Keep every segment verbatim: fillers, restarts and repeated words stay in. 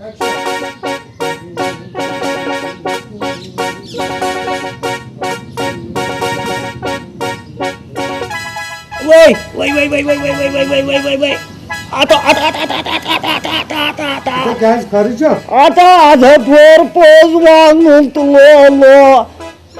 وے، وے، وے۔ اَتھ، اَتھ، اَتھ، اَتھ۔ ژٕ کیٛازِ خرٕچ چھَکھ؟ اَتھ، اَتھ، اَتھ، اَتھ، اَتھ۔ اَتھ ہا پوٚر پوٚز وَنُن تہٕ لو، لو۔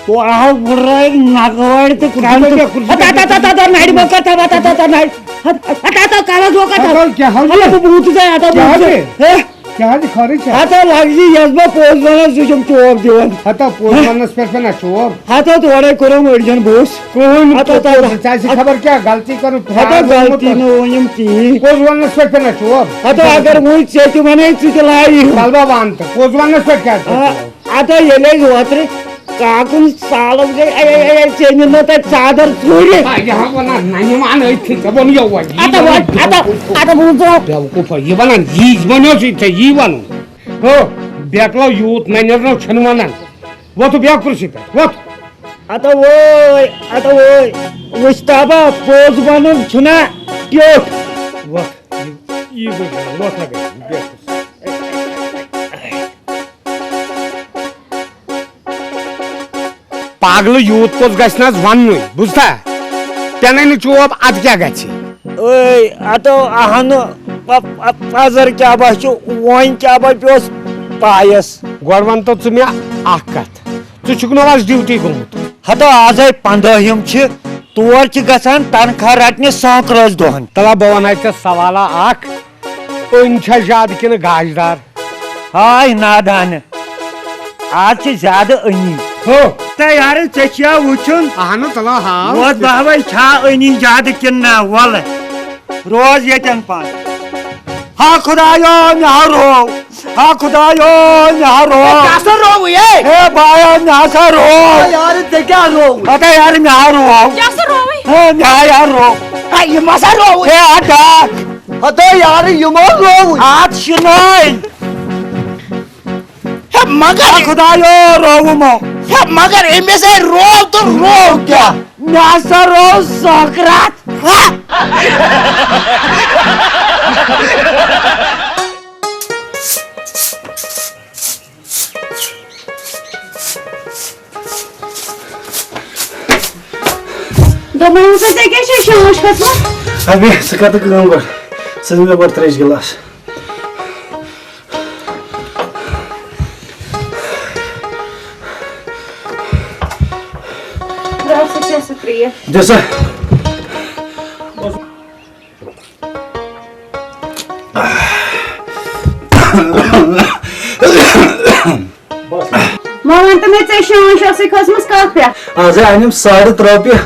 تو آو بُرٲے نگوٲڑۍ تہٕ کُرسی کَنہِ پٮ۪ٹھ تہٕ۔ کیٛاہ، کُرسی اَتھ، اَتھ، پٮ۪ٹھ اَتھ، اَتھ، اَتھ، نَرِ مۄکھ کَتھ، اَتھ، اَتھ، اَتھ، اَتھ، نَرِ۔ اَتھ، اَتھ، اَتھ، اَتھ، کَلَس گوٚو کَتھ۔ اَتھ ہا کیٛاہ ہا اَتھ یہِ؟ ہا بہٕ بوٗزُس ہے، اَتھ ہا کیٛاہ ہا بوٗزُس۔ یہِ؟ ہے؟ کیٛاہ حظ خٲرٕے چھا؟ ہتا لفظی یس بہٕ پوٚز ونان، سُہ چھُم چوب دِوان۔ ہتا پوٚز وننس پٮ۪ٹھ چھَنا چوب؟ ہتا تورے کوٚرُم أڑجن بوٚس۔ کٕہٕنۍ ہتا، پوٚز ہتا، نہٕ، ژےٚ آسہِ ہتا، خبر کیٛاہ غلطی کٔرمٕژ، ہتا فرار گوٚمُت۔ غلطی نہٕ ؤنِم کِہیٖنۍ۔ پوٚز وننس پٮ۪ٹھ چھَنا چوب؟ ہتا اگر وۄنۍ ژےٚ تہِ ونے، ژٕ تہِ لایہِ۔ تلبہ ون تہٕ پوٚز وننس پٮ۪ٹھ کیٛاہ چھُ آ، چوب؟ ہتا ییٚلہِ أسۍ اوترٕ کاکُن سالس گٔے، اے، اے، اے، اے، ژےٚ نِنو تتہِ ژادر ژوٗرِ۔ آ، یہِ ہا ونان، نہ، یہِ مان أتھۍ، ژےٚ ووٚن یوے، یی اَتھ ونان وۄنۍ، اَتھ، اَتھ ووٚن ژےٚ۔ بیوقوٗفا، یہِ ونان، یی، یہِ ونیو ژےٚ، ژےٚ یی ونُن۔ ہو، بیکلو یوٗت ننیرنو چھُنہٕ ونان۔ وۄتھُو بیٚہہ کُرسی پٮ۪ٹھ، وۄتھ۔ ہتا وٲے، ہتا وٲے، وٕچھ تابا، پوٚز ونُن چھُنہ ٹیوٚٹھ۔ وۄتھ، یی، یی بہٕ بیٚہمہٕ، وۄتھ ہا بیٚہمہٕ، بیٚہہ کُرسی۔ پاگلہٕ یوٗت پوٚز گژھِ نہٕ حظ وننُے، بوٗزتھا؟ پٮ۪نَے نہٕ چوب، اَدٕ کیٛاہ گژھِ؟ اے، اتو اہنہٕ، پ-، پ-، پزر کیٛاہ با چھُ، وۄنۍ کیٛاہ با پیوس پایس؟ گۄڈٕ وَن تو ژٕ مےٚ اکھ کتھ، ژٕ چھُکھ نہٕ آز ڈیوٹی گوٚمُت؟ ہتو آزے پندٲہِم چھِ، تور چھِ گژھان تنخواہ رٹنہِ سانٛکرٲژ دۄہن۔ تَلہ بہٕ وَنَے ژےٚ سوالا اکھ، أنۍ چھا زیادٕ کِنہٕ گاشدار؟ ہاے نادانہٕ، آز چھِ زیادٕ أنی۔ ہو۔ تہٕ یارٕ، ژےٚ چھِیا وٕچھُن؟ اہنُو، تَلہ ہاو۔ وۄتھ بہوے چھا أنی زیادٕ کِنہٕ نہ؟ وَلہٕ، روز ییٚتٮ۪ن پَتھ۔ ہا خۄدایو، مےٚ ہا روو۔ ہا خۄدایو، مےٚ ہا روو۔ کیٛاہ سا رووُے، اے؟ ہے بایا، مےٚ ہسا روو۔ ہے یارٕ، ژےٚ کیٛاہ رووُے؟ ہتا یارٕ، مےٚ ہا روو۔ کیٛاہ سا رووُے؟ ہے، مےٚ ہا یارٕ روو۔ ہے، یہِ ما سا رووُے؟ ہے، اَتھ ڈاکھ۔ ہتا یارٕ، یہِ ما رووُے؟ اَتھ شِنٲے۔ ہے، مگر ہے خۄدایو، رووُمو۔ ہے، مگر أمِس ہے روو تہٕ روو کیٛاہ؟ مےٚ ہسا روو سۄکرات۔ ہا؟ دوٚپمَے ژےٚ، ژےٚ کیٛاہ چھے شانٛش کھٔژمٕژ؟ اَدٕ بیٚہہ، ژٕ کر تہٕ کٲم گۄڈٕ۔ ژٕ دِ مےٚ گۄڈٕ ترٛیشہِ گِلاس۔ رَٹھ سا، چےٚ سا ترٛیش۔ دِ سا۔ وۄنۍ وَن تہٕ مےٚ، ژےٚ شانٛش ٲسٕے کھٔژمٕژ کَتھ پٮ۪ٹھ؟ آز ہے أنِم ساڑٕ ترٛےٚ رۄپیہِ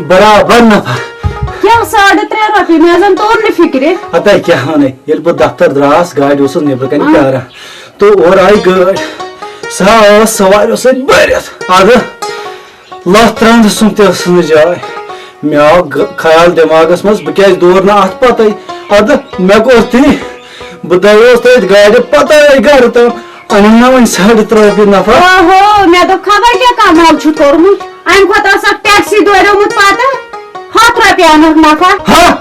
برابر نفر۔ کیٛاہ ساڑٕ ترٛےٚ رۄپیہِ؟ مےٚ زَن توٚر نہٕ فِکرِ۔ ہتا کیٛاہ وَنَے، ییٚلہِ بہٕ دفتر درٛاس، گاڑِ اوسُس نیٚبرٕ کَنہِ آ۔ پیٛاران، تہٕ اورٕ آیہِ گٲڑۍ، سۄ ٲس سَواریو سۭتۍ بٔرِتھ۔ اَدٕ لَتھ ترٛاونہٕ سُنٛد تہِ ٲسٕس نہٕ جاے۔ مےٚ آو گ-، خیال دٮ۪ماغَس منٛز، بہٕ کیٛازِ دور نہٕ اَتھ پَتَے؟ اَدٕ مےٚ کوٚر تی، بہٕ درٛایوس تٔتھۍ گاڑِ پَتَے گَرٕ تام۔ اَنِم نا وۄنۍ ساڑٕ ترٛےٚ رۄپیہِ نفر۔ اوہو، مےٚ دوٚپ خبر کیٛاہ کمال چھُ کوٚرمُت، اَمہِ کھۄتہٕ آسَکھ ٹیکسی دوریومُت پَتہٕ۔ ہَتھ رۄپیہِ اَنَکھ نفع۔ ہا؟